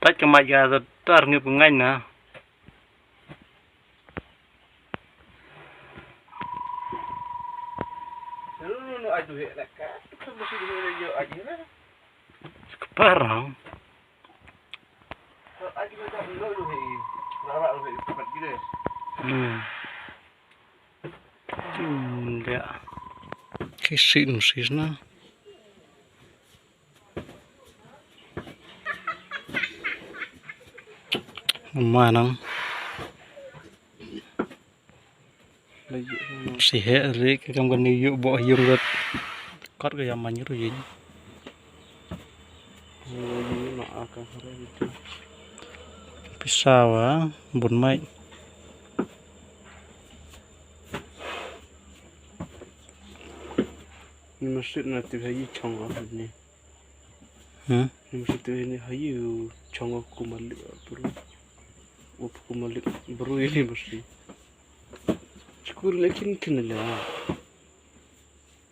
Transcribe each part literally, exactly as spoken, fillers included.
Ach ka maj ga da tar ngi ku ngain na. Ka parang. Hmm. Tunda. Kisin sis na. Manang. Si he ri ka kam kani yu bo yung rat. Kot ka yam manyi ru yin. Pisa wa bun mai. Ni masjid na tu hayi chong wa ni. Hmm? Ni masjid tu ni hayi chong wa kumalik bru. Up kumalik bru ini masjid. Chkur lekin kin le.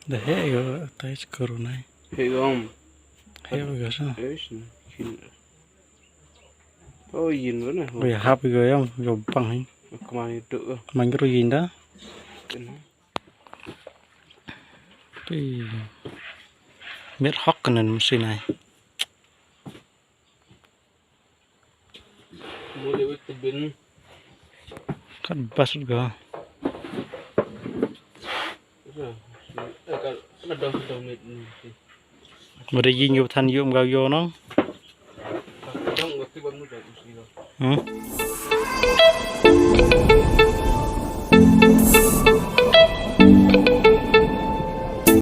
Da he yo tai chkur nai. He gom. He yo sa. Eish na kin. Oh yin wa na ho. Oi hap yo yam yo bang hi. Kemang itu. Mangru yin da. Kin. Pi. Mit hok kanan mesin ai. Mule wit tebin. Kat bas ga. Sa, eh, ka, na dong, dong mit ni. Mari yin yo than yo mga yo nong. Dong wit tebin mu dong isi lo. Hmm?